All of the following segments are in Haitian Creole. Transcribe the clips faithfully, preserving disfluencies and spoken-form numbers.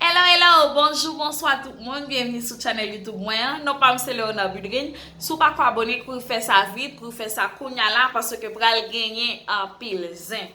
Hello, hello, bonjou, bonswa tout moun, byenvni sou channel YouTube mwen an. Non pa m se Leona Budrin. Si w pa ko abone, kouri fè sa vit, kouri fè sa kounya la, paske pral genyen anpil zen.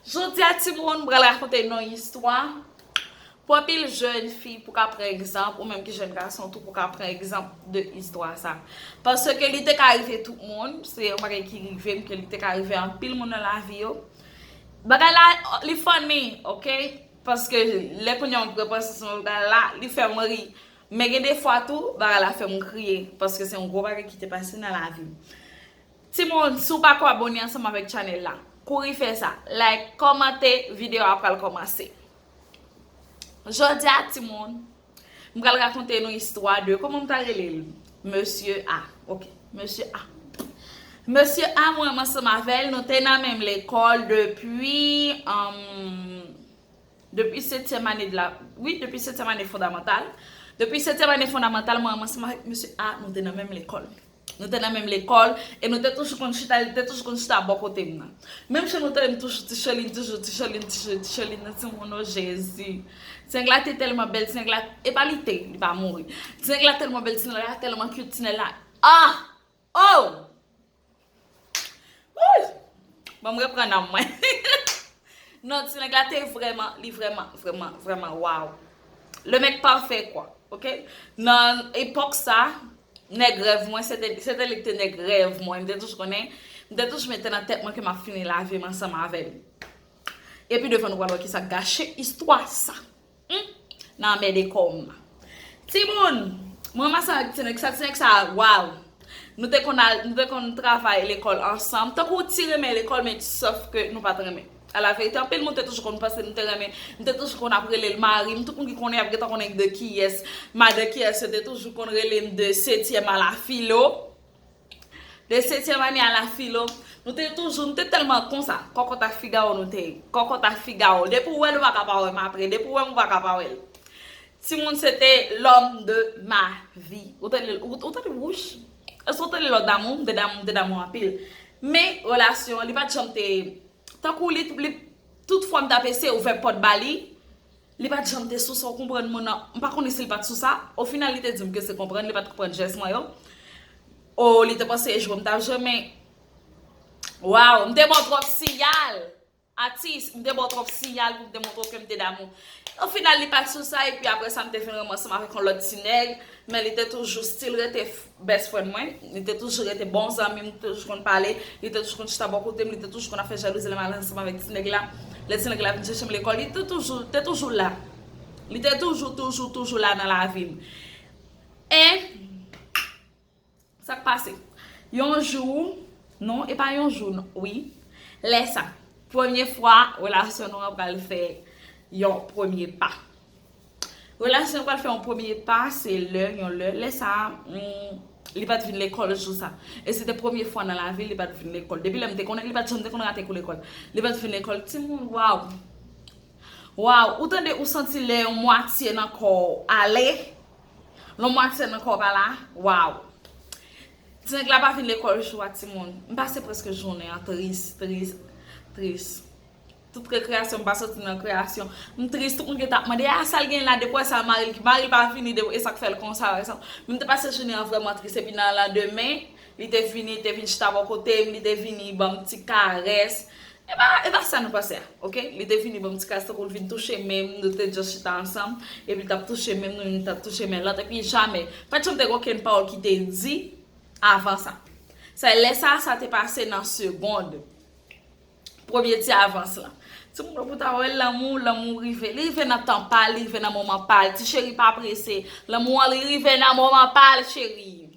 Jodi a, timoun, m pral rakonte nou yon istwa pou anpil jèn fi pou ka pran egzanp, ou menm ki jèn gason tou pou ka pran egzanp de istwa sa. Paske li te ka rive tout moun, se yon bagay ki rive m, ke li te ka rive anpil moun nan lavi yo. Bagay la, li funny, ok? Paske lè kounye a m repanse sou bagay la, li fè m ri. Men gen de fwa tou, bagay la fè m kriye, paske se yon gwo bagay ki te pase nan lavi m. Timoun, si w pa ko abone ansanm avèk channel la, kouri fè sa. Like, kòmante, videyo a pral kòmanse. Jodi a, timoun, m pral rakonte nou istwa de, kòman m ta rele l? Mesye A. Ok, Mesye A. Mesye A, mwen ansanm avè l, nou te nan menm lekòl depi, um, depi setyèm ane de la, wi, depi setyèm ane fondamantal. Depi setyèm ane fondamantal, mwen ansanm avèk Mesye A, nou te nan menm lekòl. Nou te nan menm lekòl, e nou te toujou konn chita, li te toujou konn chita bò kote m nan. Menm jan nou tande m toujou ti Cholin, toujou ti Cholin, toujou ti Cholin nan timoun, o Jezi. Ti nèg la te tèlman bèl, ti nèg la, e pa li te, li pa mouri. Ti nèg la tèlman bèl, ti nèg la tèlman cute, ti nèg la, ah! Oh! Wouy! Ban m reprann nanm mwen. Non, ti nèg la te vrèman, li vrèman, vrèman, vrèman, waw. Le mec parfait, quoi, ok? Nan epòk sa, nèg rèv mwen, se te, se te li ki te nèg rèv mwen. M te toujou konnen, m te toujou mete nan tèt mwen ke m ap fini lavi m ansanm avè l. Epi devan nou pral wè kisa k gache istwa sa. Hmm, nan anmède kò m. Timoun, mwen ansanm avèk ti nèg sa, ti nèg sa, waw. Nou te konn al, nou te konn travay lekòl ansanm. Tankou ti renmen lekòl, men sòf ke nou pa t renmen. A la verite, anpil moun te toujou konn panse nou te renmen. M te toujou konn ap rele l mari m. Tout moun ki konnen ap gentan konnen de kiyès. Madan kiyès, yo te toujou konn rele m de setyèm a la filo. De setyèm ane a la filo, nou te toujou, nou te tèlman konsa. Kòkòt ak figawo nou te ye. Kòkòt ak figawo. Depi w wè l, ou pa ka pa wè m apre. Depi w wè m, ou pa ka pa wè l. Timoun, se te l'homme de ma vie. Ou tande, ou, ou tande wouch? Èske ou tande lò damou? M te damou, m te damou anpil. Men, relasyon an, li pa t janm te, tankou li, li, tout fwa m t ap eseye ouvè pòt ba li, li pa t janm te sou sa, w konprann moun nan. M pa konnen si l pa t sou sa. Ofinal, li te di m ke se konprann, li pa t konprann jès mwen yo. O, li te panse e jwe m t ap jwe, men, waw, m te ba w twòp siyal. Atis, m te ba w twòp siyal pou m te montre w ke m te damou. Ofinal, li pa t sou sa, epi apre sa, m te vin renmen ansanm avèk yon lòt ti nèg, men li te toujou still rete f-, best friend mwen. Li te toujou rete bon zanmi m, nou te toujou konn pale, li te toujou konn chita bò kote m, li te toujou konn ap fè jalouzi lè m al ansanm avèk ti nèg la. Lè ti nèg la vin chèche m lekòl, li te toujou, te toujou la. Li te toujou, toujou, toujou la nan lavi m. E sa k pase? Yon jou, non, e pa yon jou, non, wi. Lè sa, premye fwa, relasyon nou an pral fè yon premye pa. Relasyon an pral fè yon premye pa, se lè, yon lè, lè sa, hmm, li pa t vin lekòl jou sa. E se te premye fwa nan lavi l, li pa t vin lekòl. Depi lè m te konnen, li pa t janm te konn rate kou lekòl. Li pa t vin lekòl, timoun, waw. Waw, ou tande, ou santi lè yon mwatye nan kò w ale, lè yon mwatye nan kò w pa la, waw. Ti nèg la pa vin lekòl jou a, timoun. M pase prèske jounen an tris, tris, tris. Tout rekreyasyon, m pa soti nan rekreyasyon. M tris, tout moun gentan ap mande, a, sa l gen la, depi w wè sa, mari l, mari l pa vini, depi, e sa k fè l konsa, wè sa. Men m te pase jounen an vrèman tris, epi nan landemen, li te vini, li te vin chita bò kote m, li te vini ban m ti karès. E pa, e pa sa nou panse a, ok? Li te vini ban m ti karès, tankou l vin touche men m, nou te just chita ansanm, epi l t ap touche men m, nou menm t ap touche men lòt, epi jamè, pa t janm te gen okenn pawòl ki te di avan sa. Sa, lè sa, sa te pase nan segond. Premye ti avans lan. Timoun, pou ta wè lanmou, lanmou rive. Li rive nan tan pa l, li rive nan moman pa l. Ti cheri, pa prese. Lanmou an, li rive nan moman pa l, cheri.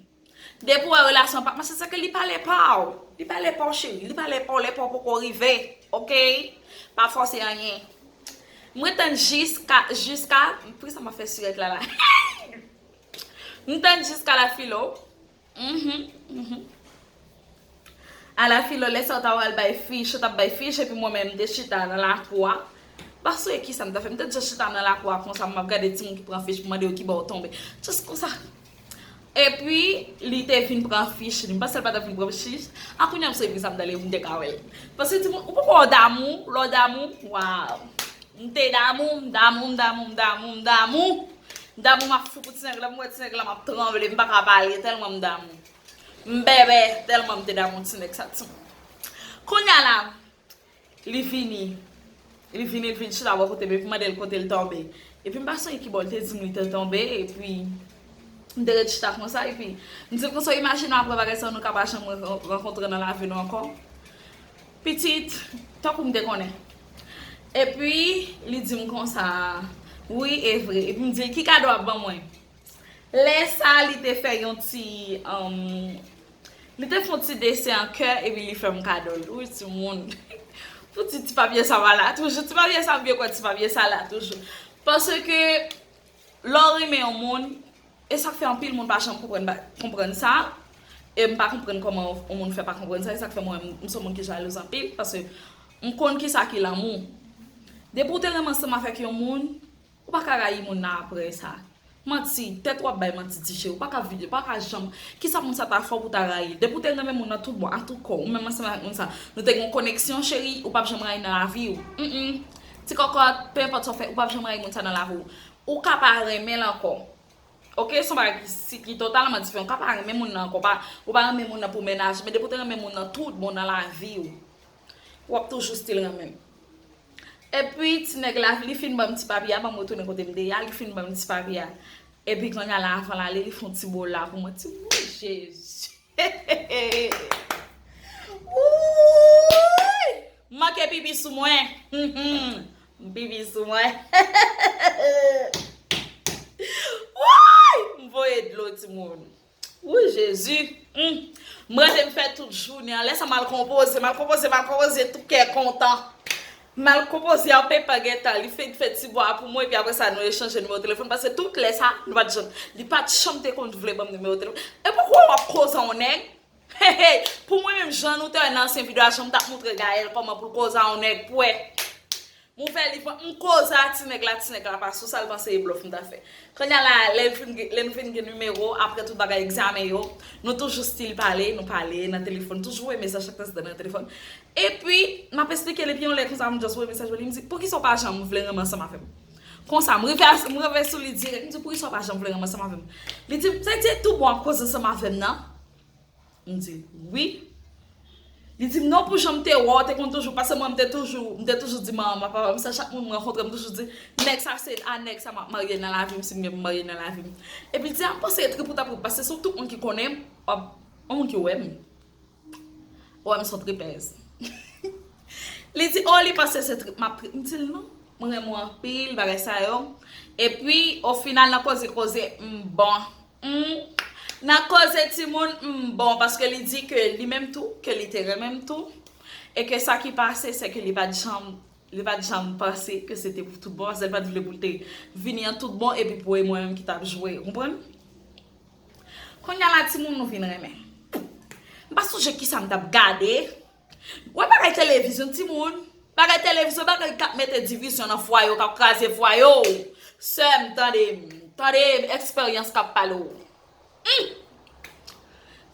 Depi w wè relasyon pa k mache, se ke li pa lè pa w. Li pa lè pa w, cheri. Li pa lè pa w, lè pa w poko rive. Ok? Pa fòse anyen. Mwen tann jiska, jiska, poukisa m ap fè sirèt la la? M tann jiska la filo. Mhm, mhm. A la filo, lè sa w ta pral bay fich, w t ap bay fich, epi mwen menm, m te chita nan lakou a. Pa sonje kisa m ta fè, m te just chita nan lakou a konsa, m ap gade timoun ki pran fich, pou mande yo ki bò yo tonbe. Just konsa. Epi, li te vin pran fich li. M panse l pa t ap vin pran fich. A kounye a, m sonje kisa m t ale pou m te ka wè l. Paske timoun, ou poko wè w damou, lè w damou, waw. M te damou, m damou, m damou, m damou, m damou. M damou, m ap fou pou ti nèg la, m wè ti nèg la, m ap tranble, m pa ka pale, tèlman m damou. M bèbè, tèlman m te damou ti nèg sa, timoun. Kounye a la, li vini. Li vini, li vin chita bò kote m, epi m mande l kote l tonbe. Epi m pa sonje ki bò l te di m li te tonbe, epi m te ret chita konsa, epi m di l konsa, imajine apre bagay sa, nou ka pa janm ran-, rankontre nan lavi nou ankò. Pitit, tankou m te konnen. Epi, li di m konsa, wi, e vre. Epi m di l, ki kado w ap ban mwen? Lè sa, li te fè yon ti, um, li te fè yon ti desen an kè, epi li fè m kado l. Wi, timoun. Pou ti, ti papye sa va la toujou. Ti papye sa, m byen kwè ti papye sa la toujou. Paske, lè w renmen yon moun, e sa k fè anpil moun pa janm konprann, konprann sa, e m pa konprann kòman yon moun fè pa konprann sa, e sa k fè mwen, m se yon moun ki jalouz anpil, paske m konn kisa ki lanmou. Depi w te renmen ansanm avèk yon moun, ou pa ka rayi moun nan apre sa. Manti, tèt w ap bay manti ti cheri, ou pa ka vide, ou pa ka janm, kisa moun sa ta fè w pou ta rayi l? Depi w te renmen moun nan tout bon, a tout kò w, ou menm ansanm avèk moun sa, nou te gen yon koneksyon cheri, ou p ap janm rayi l nan lavi w. Mm, mm. Ti kòkòt, pe enpòt sa w fè, ou p ap janm rayi moun sa nan lavi w. Ou ka pa renmen l ankò. Oke, se yon bagay ki, si, ki totalman diferan. Ou ka pa renmen moun nan ankò, pa, ou pa renmen moun nan pou mennaj, men depi w te renmen moun nan tout bon nan lavi w, w ap toujou still renmen l. Epi, ti nèg la, li fin ban m ti papye a, ban m retounen kote m te ye a, li fin ban m ti papye a. Epi, kounye a la, avan l ale, li fè yon ti bola pou mwen. Ti mwen, Jezi! Wouy! M manke pipi sou mwen. M pipi sou mwen. Wouy! M voye dlo, timoun. Wouy, Jezi. Hmm. M rete m fè tout jounen an. Lè sa m al konpoze, m al konpoze, m al konpoze, tout kè kontan. M al konpoze, an pepa gentan, li fè, fè ti bwa pou mwen, epi apre sa, nou echanje nimewo telefòn, paske tout lè sa, nou pa t janm, li pa t janm te konn vle ban m nimewo telefòn. E poukwa w ap koze yon nèg? Hey, hey, pou mwen menm, jan nou te wè nan ansyen videyo a, jan m t ap montre Gaëlle kòman pou l koze a yon nèg, pou wè. M ouvè liv mwen, m koze a ti nèg la, ti nèg la pa sou sa, l panse e blòf m t ap fè. Kounye a la, lè l vin gen, lè nou vin gen nimewo, apre tout bagay egzamen yo, nou toujou still pale, nou pale nan telefòn, toujou voye mesaj chak tan se nan telefòn. Epi, m ap esplike l, epi yon lè konsa, m just voye mesaj pou li, m di, poukisa w pa janm vle renmen ansanm avè m? Konsa, m rive a, m rive sou li dirèk, m di, poukisa w pa janm vle renmen ansanm avè m? Li di m, sa di tout bon ap koze ansanm avè m nan? M di, wi. Li di m, non, pou jan m te wè w, te konn toujou, paske mwen, m te toujou, m te toujou di manman m, papa m, sa, chak moun m rankontre, m toujou di, nèg sa se a nèg sa m ap marye nan lavi m, si m gen pou marye nan lavi m. Epi l di, a, m panse e trip ou t ap trip, paske se tout moun ki konnen m, w ap, yon moun ki wè m, wè m se yon tripèz. Li di, o, li panse se trip m ap trip. M di l, non, mwen renmen w anpil, bagay sa yo. Epi, o final, nan koze, koze, m bon. Hmm. Nan koze timoun, m bon, paske li di ke li menm tou, ke li te renmen m tou, e ke sa ki pase, se ke li pa t janm, li pa t janm panse ke se te pou tout bon, paske li pa t vle pou l te vini an tout bon, epi pou e mwen menm ki t ap jwe, ou konprann? Kounye a la, timoun, nou vin renmen. M pa sonje kisa m t ap gade. Wè bagay televizyon, timoun. Bagay televizyon, bagay k ap mete divizyon nan fwaye w, k ap kraze fwaye w. Sè m, tande m. Tande m, eksperyans k ap pale w. Hmm.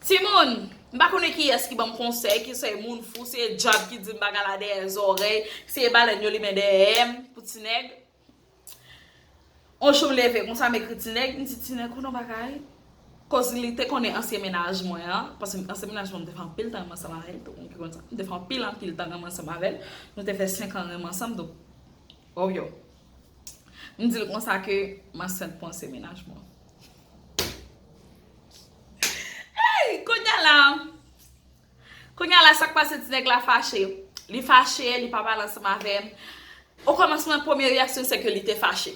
Timoun, m pa konnen kiyès ki ban m konsèy, ki se moun fou, se dyab ki di m bagay la dèyè zòrèy, se balèn yo limen dèyè m pou ti nèg. On jou m leve konsa, m ekri ti nèg, m di, ti nèg, konnen yon bagay? Koz li te konnen ansyen mennaj mwen an, paske ansyen mennaj mwen, m te fè anpil tan renmen ansanm avè l, tout moun ki konn sa. M te fè anpil, anpil tan renmen ansanm avè l. Nou te fè senk an renmen ansanm, donk, oh yo. M di l konsa ke m ansent pou ansyen mennaj mwen. Hey, kounye a la, kounye a la, sa k pase, ti nèg la fache. Li fache, li pa pale ansanm avè m. Okòmansman, premye reyaksyon, se ke li te fache.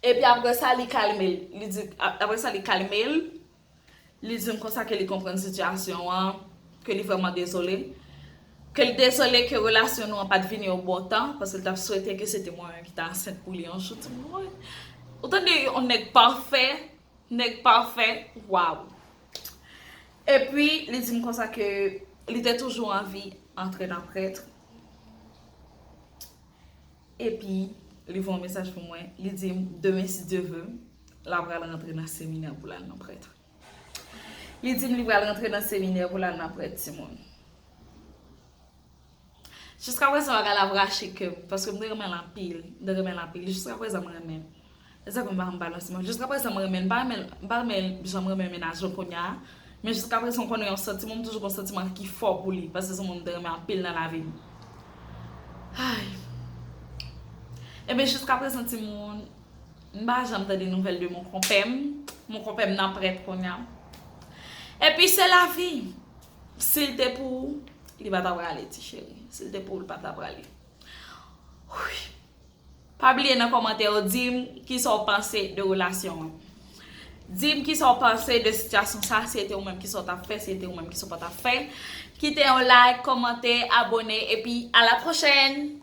Epi apre sa, li kalme l. Li di, a-, apre sa, li kalme l. Li di m konsa ke li konprann sitiyasyon an, ke li vrèman dezole. Ke li dezole ke relasyon nou an pa t vini o bon tan, paske l t ap swete ke se te mwen menm ki ta ansent pou li yon jou. Ti mwen, ou tande yon nèg pafè, nèg pafè, waw. Epi, li di m konsa ke li te toujou anvi antre nan prèt. Epi, li voye yon mesaj pou mwen. Li di m, demen, si Dye ve, l ap pral rantre nan seminè pou l al nan prèt. Li di m li pral rantre nan seminè pou l al nan prèt, timoun. Jiska prezan bagay la ap rache kè m, paske m te renmen l anpil, m te renmen l anpil. Jiska prezan m renmen l. E sa ke m pa janm pale ansanm. Jiska prezan m renmen l, m pa renmen, m pa renmen jan m renmen mennaj lan kounye a. Men jiska prezan m konnen yon santiman, m toujou gen yon santiman ki fò pou li, paske se yon moun m te renmen anpil nan lavi m. Ay. Ebyen jiska prezan timoun, m pa janm tande nouvèl de mon konpè m. Mon konpè m nan prèt kounye a. Epi se lavi. Si l te pou ou, li pa ta prale, ti cheri. Si l te pou ou, li pa ta prale. Wi. Pa bliye nan kòmantè yo, di m kisa w panse de relasyon an. Di m kisa w panse de sitiyasyon sa, si se te ou menm kisa w t ap fè, si se te ou menm kisa w pa t ap fè. Kite yon like, kòmante, abone, epi a la pwochèn!